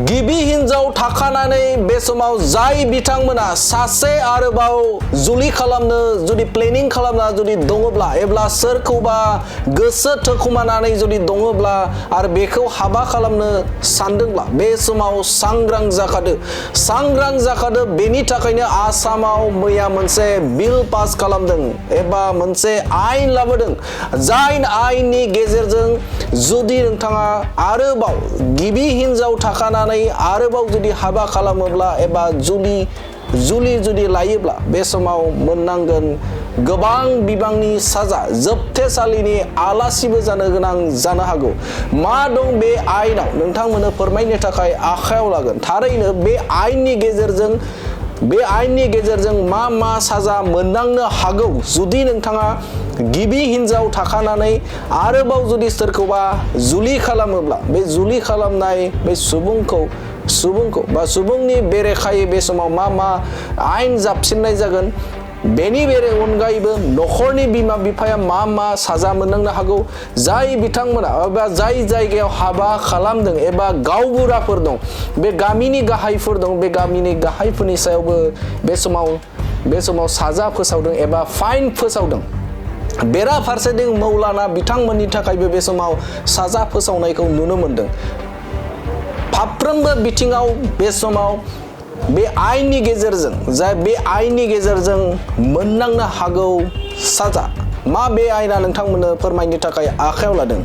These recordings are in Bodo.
गिबि हिनजाव थाखानानै बे समाव जाय बिथांमोना सासे आरोबाव जुलि खालामनो जुदि प्लेनिं खालामना जुदि दङब्ला एब्ला सोरखौबा गोसो थोखुमानानै जुदि दङब्ला आरो बेखौ हाबा खालामनो सानदोंब्ला बे समाव सांग्रां जाखादो बेनि थाखायनो आसामाव मैया मोनसे बिल पास खालामदों एबा मोनसे आयेन लाबोदों जाय आयेननि गेजेरजों जुदि नोंथाङा आरोबाव गिबि हिनजाव थाखानानै आरोबाव जुदि हाबा खालामोब्ला एबा जुलि लायोब्ला बे समाव मोननांगोन गोबां बिबांनि साजा जोबथेसालिनि आलासिबो जानो गोनां जानो हागौ। मा दं बे आयेनाव नोंथांमोननो फोरमायनो थाखाय आखायाव लागोन। थारैनो बे आयेननि गेजेरजों मा साजा मोननांनो हागौ जुदि नोंथाङा गिबि हिनजाव थाखानानै आरोबाव जुदि सोरखौबा जुलि खालामोब्ला बे जुलि खालामनाय बे सुबुंखौ बा सुबुंनि बेरेखायै बे समाव मा आयेन जाबसिननाय जागोन बेनि अनगायैबो नखरनि बिमा बिफाया मा साजा मोननांनो हागौ जाय बिथांमोना एबा जाय जायगायाव हाबा खालामदों एबा गावबुराफोर दं बे गामिनि गाहायफोर दं बे गामिनि गाहायफोरनि सायावबो बे समाव साजा फोसावदों एबा फाइन फोसावदों। बेराफारसेथिं मौलाना बिथांमोननि थाखायबो बे समाव साजा फोसावनायखौ नुनो मोनदों। फाफ्रोमबो बिथिङाव बे समाव बे आयेननि गेजेरजों मोननांनो हागौ साजा। मा बे आयेना नोंथांमोननो फोरमायनो थाखाय आखायाव लादों।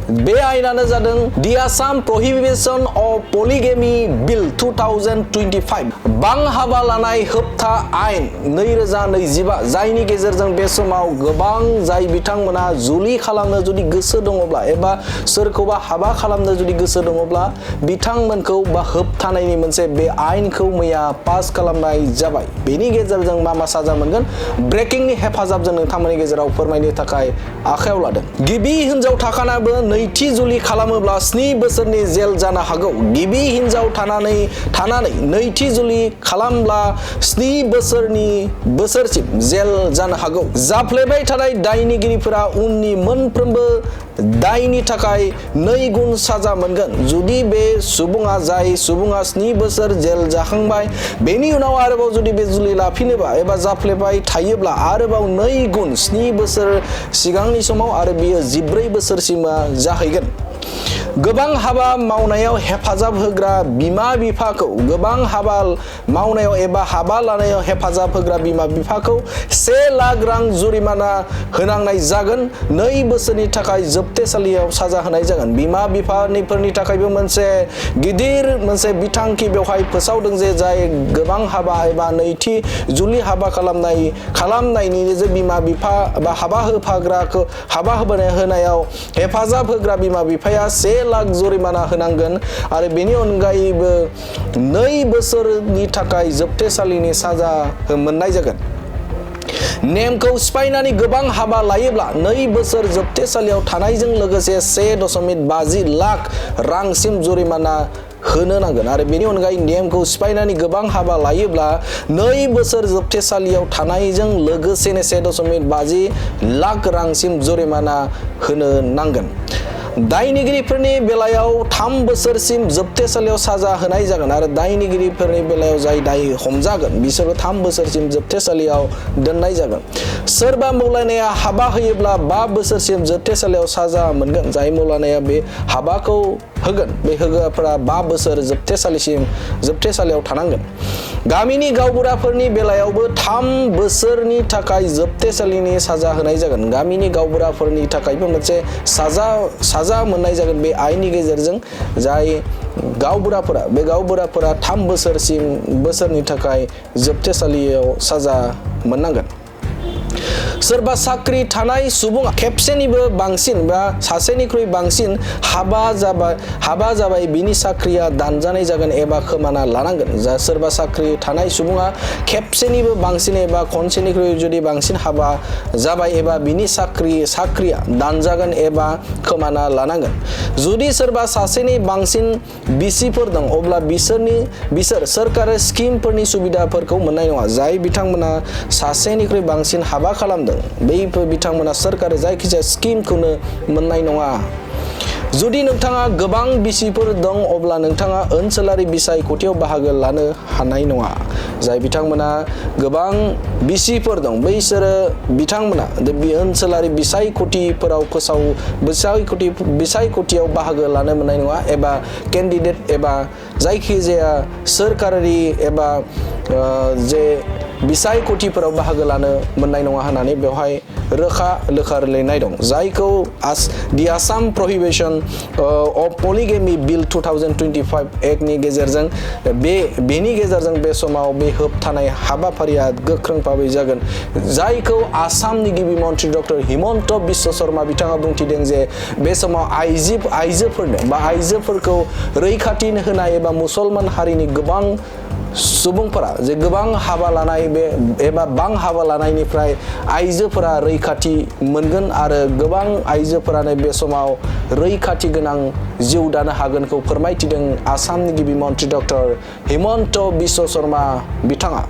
बे आयेनानो जादों दि आसाम प्रहिबिशन अफ पलिगेमी बिल 2025 बां हाबा लानाय होबथा आयेन 2025 जायनि गेजेरजों बे समाव गोबां जाय बिथांमोना जुलि खालामनो जुदि गोसो दङब्ला एबा सोरखौबा हाबा खालामनो जुदि गोसो दङब्ला बिथांमोनखौ बा होबथानायनि मोनसे बे आयेनखौ मैया पास खालामनाय जाबाय। बेनि गेजेरजों मा साजा मोनगोन ब्रेकिंनि हेफाजाबजों नोंथांमोननि गेजेराव फोरमायनो थाखाय आखायाव लादों। गिबि हिनजाव थाखानाबो नैथि जुलि खालामोब्ला 7 बोसोरनि जेल जानो हागौ। गिबि हिनजाव थानानै नैथि जुलि खालामब्ला 7 बोसोरसिम जेल जानो हागौ। जाफ्लेबाय थानाय दायनिगिरिफोरा उननि मोनफ्रोमबो दायनि थाखाय 2 गुन साजा मोनगोन। जुदि बे जाय सुबुङा 7 बोसोर जेल जाखांबाय बेनि उनाव आरोबाव जुदि बे जुलि लाफिनोबा एबा जाफ्लेबाय थायोब्ला आरोबाव 2 गुन 7 बोसोर सिगांनि समाव आरो बियो 14 बोसोरसिमा जाहैगोन। गोबां हाबा मावनायाव हेफाजाब होग्रा बिमा बिफाखौ गोबां हाबा मावनायाव एबा हाबा लानायाव हेफाजाब होग्रा बिमा बिफाखौ 1 लाख रां जुरिमाना होनांनाय जागोन। 2 बोसोरनि थाखाय जोबथेसालियाव साजा होनाय जागोन। बिमा बिफाफोरनि थाखायबो मोनसे गिदिर बिथांखि बेवहाय फोसावदों जे जाय गोबां हाबा एबा नैथि जुलि हाबा खालामनायनि जे बिमा बिफा बा हाबा होनायाव हेफाजाब होग्रा बिमा बिफाया 1 लाख जुरिमाना होनांगोन आरो बेनि अनगायैबो 2 बोसोरनि थाखाय जोबथेसालिनि साजा मोननाय जागोन। नेमखौ सिफायनानै गोबां हाबा लायोब्ला 2 बोसोर जोबथेसालियाव थानायजों लोगोसे 1.50 लाख रांसिम जुरिमाना होनो नांगोन आरो बेनि अनगायै नेमखौ सिफायनानै गोबां हाबा लायोब्ला 2 बोसोर जोबथेसालियाव थानायजों लोगोसेनो 1.50 लाख रांसिम जुरिमाना होनो नांगोन। दायनिगिरिफोरनि बेलायाव 3 बोसोरसिम जोबथेसालियाव साजा होनाय जागोन आरो दायनिगिरिफोरनि बेलायाव जाय दाय हमजागोन बिसोरबो 3 बोसोरसिम जोबथेसालियाव दोननाय जागोन। सोरबा मौलानाया हाबा होयोब्ला 5 बोसोरसिम जोबथेसालियाव साजा मोनगोन। जाय मौलानाया बे हाबाखौ होगोन बे होग्राफोरा 5 बोसोर जोबथेसालियाव थानांगोन। गामिनि गावबुराफोरनि बेलायावबो 3 बोसोरनि थाखाय जोबथेसालिनि साजा होनाय जागोन। गामिनि गावबुराफोरनि थाखायबो मोनसे साजा मोननाय जागोन बे आयेननि गेजेरजों। जाय गावबुराफोरा 3 बोसोरनि थाखाय जोबथेसालियाव साजा मोननांगोन। सोरबा साख्रि थानाय सुबुङा खेबसेनिबो बांसिन बा सासेनिख्रुइ बांसिन हाबा जाबाय बिनि साख्रिया दानजानाय जागोन एबा खोमाना लानांगोन। सोरबा साख्रि थानाय सुबुङा खेबसेनिबो बांसिन एबा खनसेनिख्रुइ जुदि बांसिन हाबा जाबाय एबा बिनि साख्रिया दानजागोन एबा खोमाना लानांगोन। जुदि सोरबा सासेनि बांसिन बिसिफोर दं अब्ला बिसोर सोरखारि स्किमफोरनि सुबिदाफोरखौ मोननाय नङा। जाय बिथांमोना सासेनिख्रुइ बांसिन हाबा खालामदों बैफोर बिथांमोना सोरखारि जायखिजाया स्किमखौनो मोननाय नङा। जुदि नोंथाङा गोबां बिसिफोर दं अब्ला नोंथाङा ओनसोलारि बिसायख'थियाव बाहागो लानो हानाय नङा। जाय बिथांमोना गोबां बिसिफोर दं बैसोरो बिथांमोना बे ओनसोलारि बिसायख'थिफोराव बिसायख'थियाव बाहागो लानो मोननाय नङा एबा केन्डिडेट एबा जायखिजाया सोरखारारि एबा जे बिसायख'थिफोराव बाहागो लानो मोननाय नङा होननानै बेवहाय रोखा लिरनाय दं। जायखौ दि आसाम प्रहिबिशन अफ पलिगेमी बिल 2025 एक्टनि गेजेरजों बेनि गेजेरजों बे समाव बे होबथानाय हाबाफारिया गोख्रों भाबै जागोन। जायखौ आसामनि गिबि मन्थ्रि डक्टर हिमन्त बिश्व शर्मा बिथाङा बुंथिदों जे बे समाव आइजोफोरनो बा आइजोफोरखौ रैखाथि होनाय एबा मुसलमान हारिनि गोबां सुबुंफोरा जे गोबां हाबा लानाय एबा बां हाबा लानायनिफ्राय आइजोफोरा रैखाथि मोनगोन आरो गोबां आइजोफोरानो बे समाव रैखाथि गोनां जिउ दानो हागोनखौ फोरमायथिदों आसामनि गिबि मन्थ्रि डक्टर हिमन्त बिश्व शर्मा बिथाङा।